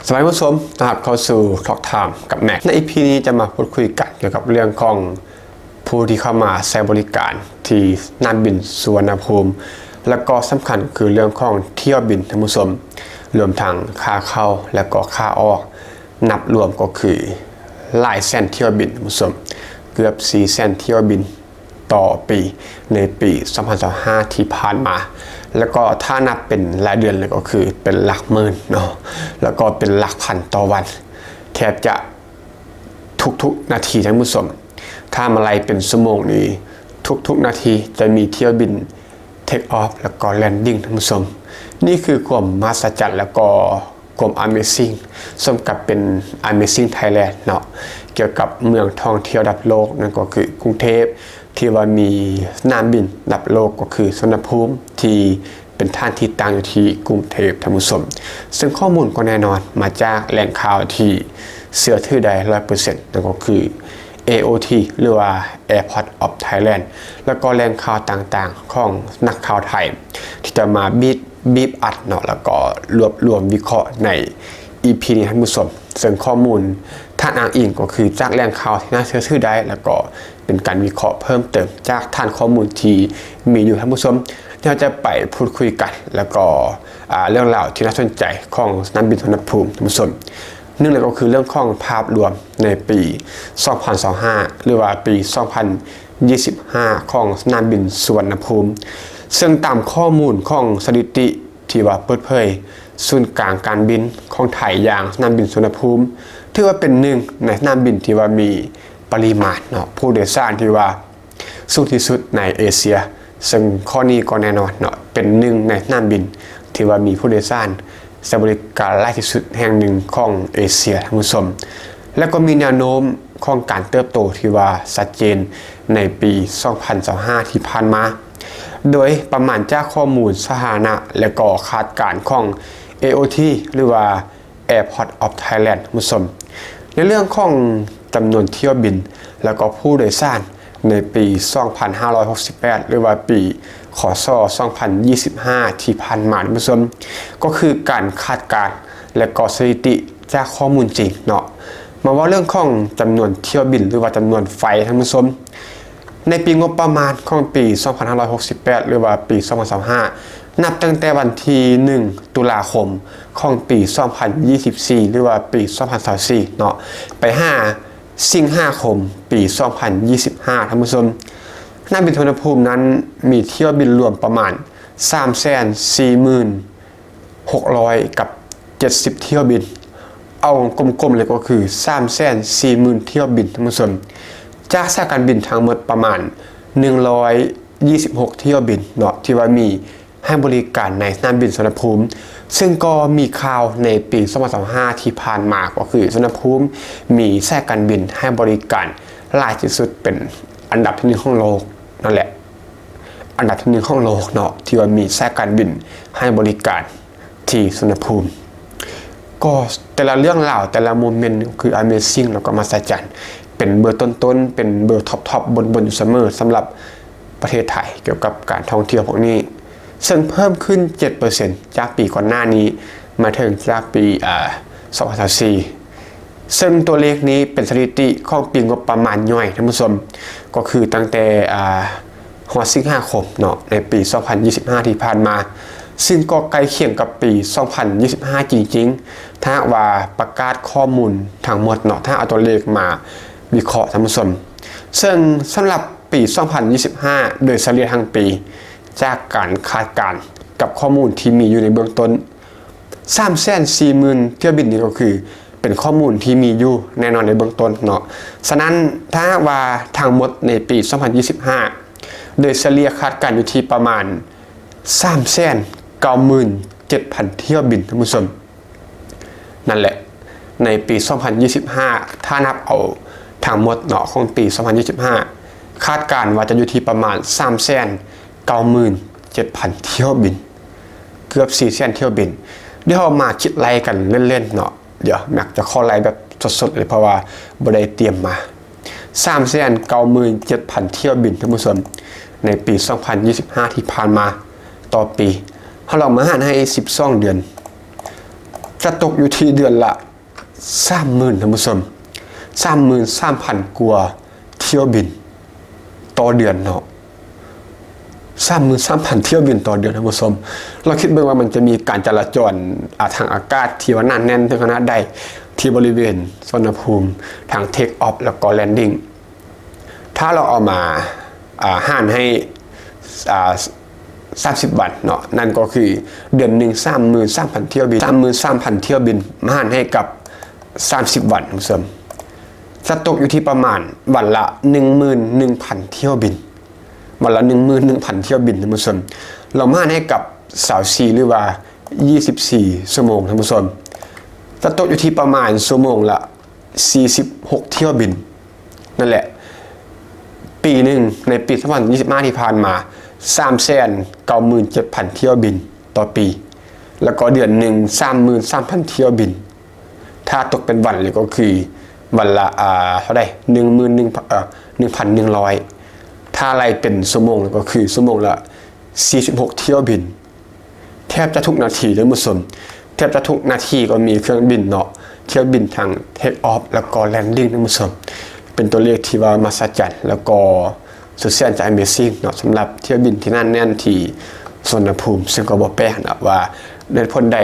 ສະບາຍດີທ່ານຜູ້ຊົມ, ຕ້ອນຮັບເຂົ້າສູ່ Talk Time ກັບ Max. ໃນ ອີພີ ນີ້ຈະມາພູດຄຸຍກັນກ່ຽວກັບເລື່ອງຂອງຜູ້ທີ່ເຂົ້າມາໃຊ້ບໍລິການທີ່ສະໜາມບິນສຸວັນນະພູມ ແລະກໍສຳຄັນຄືເລື່ອງຂອງຖ້ຽວບິນທ່ານຜູ້ຊົມ, ລວມທັງຄ່າເຂົ້າ ແລະກໍຄ່າອອກ ນັບລວມກໍຄືຫຼາຍແສນຖ້ຽວບິນທ່ານຜູ້ຊົມ, ເກືອບສີ່ແສນຖ້ຽວບິນ ຕໍ່ປີໃນປີສອງພັນຊາວຫ້າທີ່ຜ່ານມາ ແລ້ວກໍຖ້ານັບເປັນລາຍເດືອນແລ້ວກໍຄືເປັນຫຼັກໝື່ນເນາະ ແລ້ວກໍເປັນຫຼັກພັນຕໍ່ວັນ ແທບຈະທຸກໆນາທີທ່ານຜູ້ຊົມ. ຖ້າມາໄລ່ເປັນຊົ່ວໂມງນີ້ ທຸກໆນາທີຈະມີຖ້ຽວບິນ Take Off ແລ້ວກໍ Landing ທ່ານຜູ້ຊົມ. ນີ້ຄືຄວາມມະຫັດສະຈັນ ແລ້ວກໍ ຄວາມ Amazing ສົມກັບເປັນ Amazing Thailand ເນາະ, ກ່ຽວກັບເມືອງທ່ອງທ່ຽວລະດັບໂລກ ນັ້ນກໍຄືກຸງເທບ ທີ່ວ່າມີສະໜາມບິນລະດັບໂລກ ກໍຄືສຸວັນນະພູມ ທີ່ເປັນຖານທີ່ຕັ້ງຢູ່ທີ່ກຸງເທບທ່ານຜູ້ຊົມ. ເຊິ່ງຂໍ້ມູນກໍແນ່ນອນມາຈາກແຫຼ່ງຂ່າວທີ່ເຊື່ອຖືໄດ້ຮ້ອຍເປີເຊັນ ນັ້ນກໍຄື ເອ ໂອ ທີ ຫຼືວ່າ Airport of Thailand ແລ້ວກໍແຫຼ່ງຂ່າວຕ່າງໆຂອງນັກຂ່າວໄທ ທີ່ຈະມາບີບ ບີບອັດເນາະ ແລ້ວກໍລວບລວມວິເຄາະໃນ ອີພີ ນີ້ທ່ານຜູ້ຊົມ. ເຊິ່ງຂໍ້ມູນທ່ານອ້າງອີງກໍຄືຈາກແຫຼ່ງຂ່າວທີ່ໜ້າເຊື່ອຖືໄດ້ ແລ້ວກໍເປັນການວິເຄາະເພີ່ມເຕີມຈາກຖານຂໍ້ມູນທີ່ມີຢູ່ທ່ານຜູ້ຊົມ ທີ່ເຮົາຈະໄປພູດຄຸຍກັນ ແລ້ວກໍ ອາ ເລື່ອງລາວທີ່ໜ້າສົນໃຈຂອງສະໜາມບິນສຸວັນນະພູມທ່ານຜູ້ຊົມ. ໜຶ່ງເລີຍກໍຄືເລື່ອງຂອງພາບລວມໃນປີສອງພັນຊາວຫ້າ ຫຼືວ່າປີສອງພັນຊາວຫ້າ ຂອງສະໜາມບິນສຸວັນນະພູມ. ເຊິ່ງຕາມຂໍ້ມູນຂອງສະຖິຕິ ທີ່ວ່າເປີດເຜີຍສູນກາງການບິນຂອງໄທ ຢ່າງສະໜາມບິນສຸວັນນະພູມ ຖືວ່າເປັນໜຶ່ງໃນສະໜາມບິນທີ່ວ່າມີປະລິມານເນາະ ຜູ້ໂດຍສານທີ່ວ່າສູງທີ່ສຸດໃນເອເຊຍ. ເຊິ່ງຂໍ້ນີ້ກໍແນ່ນອນເນາະ ເປັນໜຶ່ງໃນສະໜາມບິນທີ່ວ່າມີຜູ້ໂດຍສານໃຊ້ບໍລິການຫຼາຍທີ່ສຸດແຫ່ງໜຶ່ງຂອງເອເຊຍທ່ານຜູ້ຊົມ ແລະກໍມີແນວໂນ້ມຂອງການເຕີບໂຕທີ່ວ່າຊັດເຈນໃນປີສອງພັນຊາວຫ້າທີ່ຜ່ານມາ. ໂດຍປະມານຈາກຂໍ້ມູນສາທາລະນະ ແລະກໍຄາດການຂອງ ເອ ໂອ ທີ ຫຼືວ່າ Airport of Thailand ທ່ານຜູ້ຊົມ. ໃນເລື່ອງຂອງຈຳນວນຖ້ຽວບິນ ແລະກໍຜູ້ໂດຍສານໃນປີສອງພັນຫ້າຮ້ອຍຫົກສິບແປດ ຫຼືວ່າປີ ຄ.ສ. ສອງພັນຊາວຫ້າທີ່ຜ່ານມາ ທ່ານຜູ້ຊົມ, ກໍຄືການຄາດການ ແລະກໍສະຖິຕິຈາກຂໍ້ມູນຈິງເນາະ. ມາເວົ້າເລື່ອງຂອງຈຳນວນຖ້ຽວບິນ ຫຼືວ່າຈຳນວນໄຟ ທ່ານຜູ້ຊົມ. ໃນປີງົບປະມານຂອງປີສອງພັນຫ້າຮ້ອຍຫົກສິບແປດ ຫຼືວ່າປີສອງພັນຊາວຫ້າ ນັບຕັ້ງແຕ່ວັນທີໜຶ່ງ ຕຸລາຄົມຂອງປີສອງພັນຊາວສີ່ ຫຼືວ່າປີສອງພັນຊາວສີ່ເນາະ ໄປຫາສິງຫາຄົມປີສອງພັນຊາວຫ້າ ທ່ານຜູ້ຊົມ, ສະໜາມບິນສຸວັນນະພູມນັ້ນມີຖ້ຽວບິນລວມປະມານສາມແສນສີ່ໝື່ນ ຫົກຮ້ອຍກັບເຈັດສິບຖ້ຽວບິນ. ເອົາກົມໆເລີຍກໍຄືສາມແສນສີ່ໝື່ນຖ້ຽວບິນ ທ່ານຜູ້ຊົມ, ຈາກສາຍການບິນທັງໝົດປະມານໜຶ່ງຮ້ອຍຊາວຫົກຖ້ຽວບິນເນາະ ທີ່ວ່າມີໃຫ້ບໍລິການໃນສະໜາມບິນສຸວັນນະພູມ, ເຊິ່ງກໍມີຂ່າວໃນປີສອງພັນຊາວຫ້າທີ່ຜ່ານມາ ກໍຄືສຸວັນນະພູມມີສາຍການບິນໃຫ້ບໍລິການຫຼາຍທີ່ສຸດ ເປັນອັນດັບທີໜຶ່ງຂອງໂລກນັ້ນແຫຼະ. ອັນດັບທີໜຶ່ງຂອງໂລກເນາະ ທີ່ວ່າມີສາຍການບິນໃຫ້ບໍລິການທີ່ສຸວັນນະພູມ. ກໍແຕ່ລະເລື່ອງລາວ ແຕ່ລະໂມເມັນຄື Amazing ແລ້ວກໍມະຫັດສະຈັນ, ເປັນເບີຕົ້ນໆ ເປັນເບີທັອບໆ ບົນໆຢູ່ສະເໝີສຳລັບປະເທດໄທ ກ່ຽວກັບການທ່ອງທ່ຽວພວກນີ້. ເຊິ່ງເພີ່ມຂຶ້ນເຈັດເປີເຊັນຈາກປີກ່ອນໜ້ານີ້ ມາເຖິງຈາກປີ ອາ ສອງພັນຊາວສີ່ ເຊິ່ງຕົວເລກນີ້ເປັນສະຖິຕິຂອງປີງົບປະມານຍ່ອຍ ທ່ານຜູ້ຊົມ, ກໍຄືຕັ້ງແຕ່ ອາ ຮອດສິງຫາຄົມເນາະ ໃນປີສອງພັນຊາວຫ້າທີ່ຜ່ານມາ, ເຊິ່ງກໍໃກ້ຄຽງກັບປີສອງພັນຊາວຫ້າຈິງໆ ຖ້າຫາກວ່າປະກາດຂໍ້ມູນທັງໝົດເນາະ, ຖ້າເອົາຕົວເລກມາວິເຄາະ ທ່ານຜູ້ຊົມ. ເຊິ່ງສຳລັບປີສອງພັນຊາວຫ້າ ໂດຍສະເລ່ຍທັງປີ ຈາກການຄາດການກັບຂໍ້ມູນທີ່ມີຢູ່ໃນເບື້ອງຕົ້ນ ສາມແສນສີ່ໝື່ນຖ້ຽວບິນນີ້ ກໍຄືເປັນຂໍ້ມູນທີ່ມີຢູ່ແນ່ນອນໃນເບື້ອງຕົ້ນເນາະ. ສະນັ້ນ ຖ້າຫາກວ່າທັງໝົດໃນປີສອງພັນຊາວຫ້າ ໂດຍສະເລ່ຍຄາດການຢູ່ທີ່ປະມານສາມແສນເກົ້າໝື່ນເຈັດພັນຖ້ຽວບິນ ທ່ານຜູ້ຊົມ. ນັ້ນແຫຼະ ໃນປີສອງພັນຊາວຫ້າ ຖ້ານັບເອົາທັງໝົດເນາະ ຂອງປີສອງພັນຊາວຫ້າ ຄາດການວ່າຈະຢູ່ທີ່ປະມານສາມແສນເກົ້າໝື່ນເຈັດພັນຖ້ຽວບິນ. ເກືອບສີ່ແສນຖ້ຽວບິນ. ດຽວເຮົາມາຄິດໄລ່ກັນເລ່ນໆເນາະ. ດຽວແມັກຈະຂໍໄລ່ແບບສົດໆເລີຍ ເພາະວ່າບໍ່ໄດ້ຕຽມມາ. ສາມແສນເກົ້າໝື່ນເຈັດພັນຖ້ຽວບິນ ທ່ານຜູ້ຊົມ, ໃນປີສອງພັນຊາວຫ້າທີ່ຜ່ານມາຕໍ່ປີ. ເຮົາລອງມາຫານໃຫ້ສິບສອງເດືອນ. ຈະຕົກຢູ່ທີ່ເດືອນລະສາມໝື່ນ ທ່ານຜູ້ຊົມ, ສາມໝື່ນສາມພັນກວ່າຖ້ຽວບິນຕໍ່ເດືອນເນາະ, ສາມໝື່ນສາມພັນຖ້ຽວບິນຕໍ່ເດືອນ ທ່ານຜູ້ຊົມ. ລອງຄິດເບິ່ງວ່າມັນຈະມີການຈະລາຈອນ ອາ ທາງອາກາດທີ່ວ່າໜາແໜ້ນເຖິງຂະໜາດໃດ ທີ່ບໍລິເວນສຸວັນນະພູມ ທັງເທກອອຟ ແລ້ວກໍແລນດິ້ງ. ຖ້າເຮົາເອົາມາ ອາ ຫານໃຫ້ ອາ ສາມສິບວັນເນາະ, ນັ້ນກໍຄືເດືອນໜຶ່ງ ສາມໝື່ນສາມພັນຖ້ຽວບິນ, ສາມໝື່ນສາມພັນຖ້ຽວບິນ ມາຫານໃຫ້ກັບສາມສິບວັນ ທ່ານຜູ້ຊົມ, ຈະຕົກຢູ່ທີ່ປະມານວັນລະໜຶ່ງໝື່ນໜຶ່ງພັນຖ້ຽວບິນ, ວັນລະໜຶ່ງໝື່ນໜຶ່ງພັນຖ້ຽວບິນ ທ່ານຜູ້ຊົມ, ລອງມາຫານໃຫ້ກັບຊາວສີ່ ຫຼືວ່າ ຊາວສີ່ຊົ່ວໂມງ ທ່ານຜູ້ຊົມ, ຈະຕົກຢູ່ທີ່ປະມານຊົ່ວໂມງລະ ສີ່ສິບຫົກຖ້ຽວບິນນັ້ນແຫຼະ. ປີໜຶ່ງ ໃນປີສອງພັນຊາວຫ້າທີ່ຜ່ານມາ ສາມແສນເກົ້າໝື່ນເຈັດພັນຖ້ຽວບິນຕໍ່ປີ, ແລ້ວກໍເດືອນໜຶ່ງ ສາມໝື່ນສາມພັນຖ້ຽວບິນ. ຖ້າຕົກເປັນວັນເລີຍກໍຄືວັນລະ ອາ ເທົ່າໃດ ໜຶ່ງໝື່ນໜຶ່ງ ເອີ ໜຶ່ງພັນໜຶ່ງຮ້ອຍ, ຖ້າໄລ່ເປັນຊົ່ວໂມງກໍຄືຊົ່ວໂມງລະ ສີ່ສິບຫົກຖ້ຽວບິນ. ແທບຈະທຸກນາທີເດີ ທ່ານຜູ້ຊົມ, ແທບຈະທຸກນາທີກໍມີເຄື່ອງບິນເນາະ, ຖ້ຽວບິນທັງເທກອອຟ ແລ້ວກໍແລນດິ້ງ ທ່ານຜູ້ຊົມ. ເປັນຕົວເລກທີ່ວ່າມະຫັດສະຈັນ ແລ້ວກໍສຸດແສນຈະ Amazing ເນາະ, ສຳລັບຖ້ຽວບິນທີ່ໜາແໜ້ນທີ່ສຸວັນນະພູມ, ເຊິ່ງກໍບໍ່ແປກເນາະວ່າ ດ້ວຍເຫດຜົນໃດ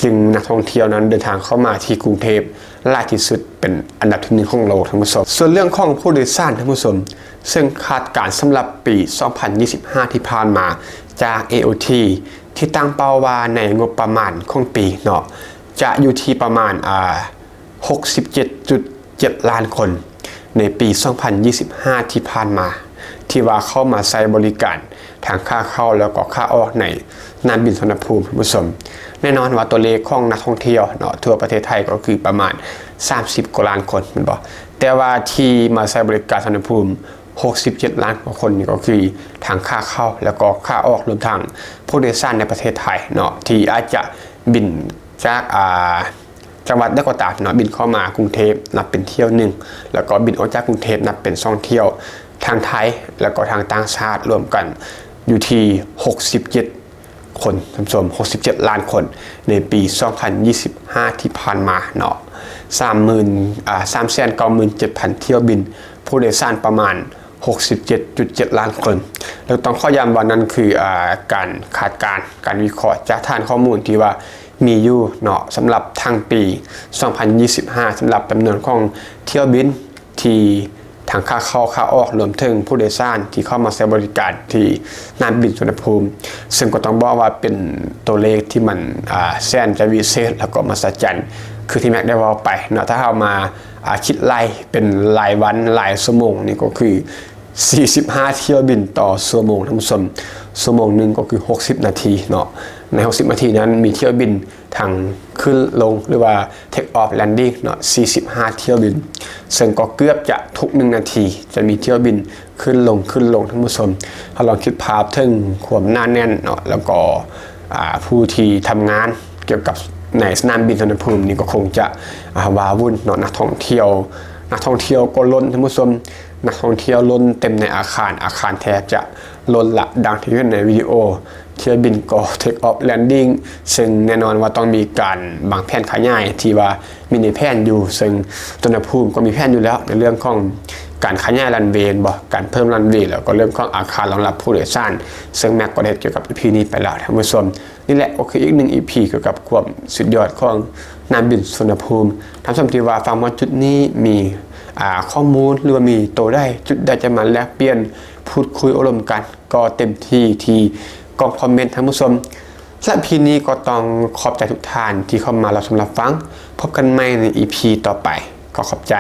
ຈຶ່ງນັກທ່ອງທ່ຽວນັ້ນເດີນທາງເຂົ້າມາທີ່ກຸງເທບຫຼາຍທີ່ສຸດ ເປັນອັນດັບທີໜຶ່ງຂອງໂລກ ທ່ານຜູ້ຊົມ. ສ່ວນເລື່ອງຂອງຜູ້ໂດຍສານ ທ່ານຜູ້ຊົມ, ເຊິ່ງຄາດການສຳລັບປີສອງພັນຊາວຫ້າທີ່ຜ່ານມາ ຈາກ ເອໂອທີ ທີ່ຕັ້ງເປົ້າວ່າໃນງົບປະມານຂອງປີເນາະ ຈະຢູ່ທີ່ປະມານ ອາ ຫົກສິບເຈັດຈຸດເຈັດລ້ານຄົນ ໃນປີສອງພັນຊາວຫ້າທີ່ຜ່ານມາ ທີ່ວ່າເຂົ້າມາໃຊ້ບໍລິການ ທັງຂາເຂົ້າ ແລ້ວກໍຂາອອກໃນສະໜາມບິນສຸວັນນະພູມ ທ່ານຜູ້ຊົມ. ແນ່ນອນວ່າຕົວເລກຂອງນັກທ່ອງທ່ຽວເນາະ ທົ່ວປະເທດໄທກໍຄືປະມານສາມສິບກວ່າລ້ານຄົນ ແມ່ນບໍ່? ແຕ່ວ່າທີ່ມາໃຊ້ບໍລິການສຸວັນນະພູມ ຫົກສິບເຈັດລ້ານກວ່າຄົນນີ້ ກໍຄືທັງຂາເຂົ້າ ແລ້ວກໍຂາອອກ ລວມທັງຜູ້ໂດຍສານໃນປະເທດໄທເນາະ ທີ່ອາດຈະບິນຈາກ ອາ ຈັງຫວັດໃດກໍຕາມເນາະ ບິນເຂົ້າມາກຸງເທບນັບເປັນຖ້ຽວໜຶ່ງ ແລ້ວກໍບິນອອກຈາກກຸງເທບນັບເປັນສອງຖ້ຽວ ທັງໄທ ແລ້ວກໍທັງຕ່າງຊາດ ລວມກັນຢູ່ທີ່ຫົກສິບເຈັດຄົນ ທ່ານຜູ້ຊົມ, ຫົກສິບເຈັດລ້ານຄົນ ໃນປີສອງພັນຊາວຫ້າທີ່ຜ່ານມາເນາະ ສາມໝື່ນ ອາ ສາມແສນເກົ້າໝື່ນເຈັດພັນຖ້ຽວບິນ ຜູ້ໂດຍສານປະມານຫົກສິບເຈັດຈຸດເຈັດລ້ານຄົນ. ແລ້ວຕ້ອງຂໍຢ້ຳວ່ານັ້ນຄື ອາ ການຄາດການ ການວິເຄາະຈາກຖານຂໍ້ມູນທີ່ວ່າມີຢູ່ເນາະ ສຳລັບທັງປີສອງພັນຊາວຫ້າ ສຳລັບຈຳນວນຂອງຖ້ຽວບິນທີ່ທັງຂາເຂົ້າຂາອອກ ລວມເຖິງຜູ້ໂດຍສານທີ່ເຂົ້າມາໃຊ້ບໍລິການທີ່ສະໜາມບິນສຸວັນນະພູມ ເຊິ່ງກໍຕ້ອງບອກວ່າເປັນຕົວເລກທີ່ມັນ ອາ ແສນຈະວິເສດ ແລ້ວກໍມະຫັດສະຈັນ ຄືທີ່ແມັກໄດ້ເວົ້າໄປເນາະ. ຖ້າເຮົາມາ ອາ ຄິດໄລ່ເປັນລາຍວັນ ລາຍຊົ່ວໂມງນີ້ ກໍຄືສີ່ສິບຫ້າຖ້ຽວບິນຕໍ່ຊົ່ວໂມງ ທ່ານຜູ້ຊົມ, ຊົ່ວໂມງໜຶ່ງກໍຄືຫົກສິບນາທີເນາະ. ໃນຫົກສິບນາທີນັ້ນ ມີຖ້ຽວບິນທັງຂຶ້ນລົງ ຫຼືວ່າ take off landing ເນາະ ສີ່ສິບຫ້າຖ້ຽວບິນ, ເຊິ່ງກໍເກືອບຈະທຸກໜຶ່ງນາທີຈະມີຖ້ຽວບິນຂຶ້ນລົງ ຂຶ້ນລົງ ທ່ານຜູ້ຊົມ. ເຮົາລອງຄິດພາບເຖິງຄວາມໜາແໜ້ນເນາະ ແລ້ວກໍ ອາ ຜູ້ທີ່ທຳງານກ່ຽວກັບໃນສະໜາມບິນສຸວັນນະພູມນີ້ ກໍຄົງຈະ ອາ ວ້າວຸ້ນເນາະ. ນັກທ່ອງທ່ຽວ ນັກທ່ອງທ່ຽວກໍລົ້ນ ທ່ານຜູ້ຊົມ, ນັກທ່ອງທ່ຽວລົ້ນເຕັມໃນອາຄານ, ອາຄານແທບຈະລົ້ນລະ ດັ່ງທີ່ເຫັນໃນວິດີໂອ. ຖ້ຽວບິນກໍ take off landing ເຊິ່ງແນ່ນອນວ່າຕ້ອງມີການວາງແຜນຂະຫຍາຍທີ່ວ່າມີໃນແຜນຢູ່, ເຊິ່ງສຸວັນນະພູມກໍມີແຜນຢູ່ແລ້ວ ໃນເລື່ອງຂອງການຂະຫຍາຍຣັນເວ ແມ່ນບໍ່, ການເພີ່ມຣັນເວ ແລ້ວກໍເລື່ອງຂອງອາຄານຮອງຮັບຜູ້ໂດຍສານ, ເຊິ່ງແມັກກໍໄດ້ເຮັດກ່ຽວກັບ ອີ ພີ ນີ້ໄປແລ້ວ ທ່ານຜູ້ຊົມ. ນີ້ແຫຼະ ກໍຄືອີກໜຶ່ງ ອີ ພີ ກ່ຽວກັບຄວາມສຸດຍອດຂອງສະໜາມບິນສຸວັນນະພູມ. ທ່ານຜູ້ຊົມທີ່ວ່າຟັງມາຈຸດນີ້ ມີ ອາ ຂໍ້ມູນ ຫຼືວ່າມີໂຕໃດ ຈຸດໃດຈະມາແລກປ່ຽນ ພູດຄຸຍໂອ້ລົມກັນ ກໍເຕັມທີ່ທີ່ກ່ອງຄອມເມັນ ທ່ານຜູ້ຊົມ. ສຳລັບ ອີ ພີ ນີ້ກໍຕ້ອງຂອບໃຈທຸກທ່ານທີ່ເຂົ້າມາຮັບຊົມຮັບຟັງ. ພົບກັນໃໝ່ໃນ ອີ ພີ ຕໍ່ໄປ. ຂໍຂອບໃຈ.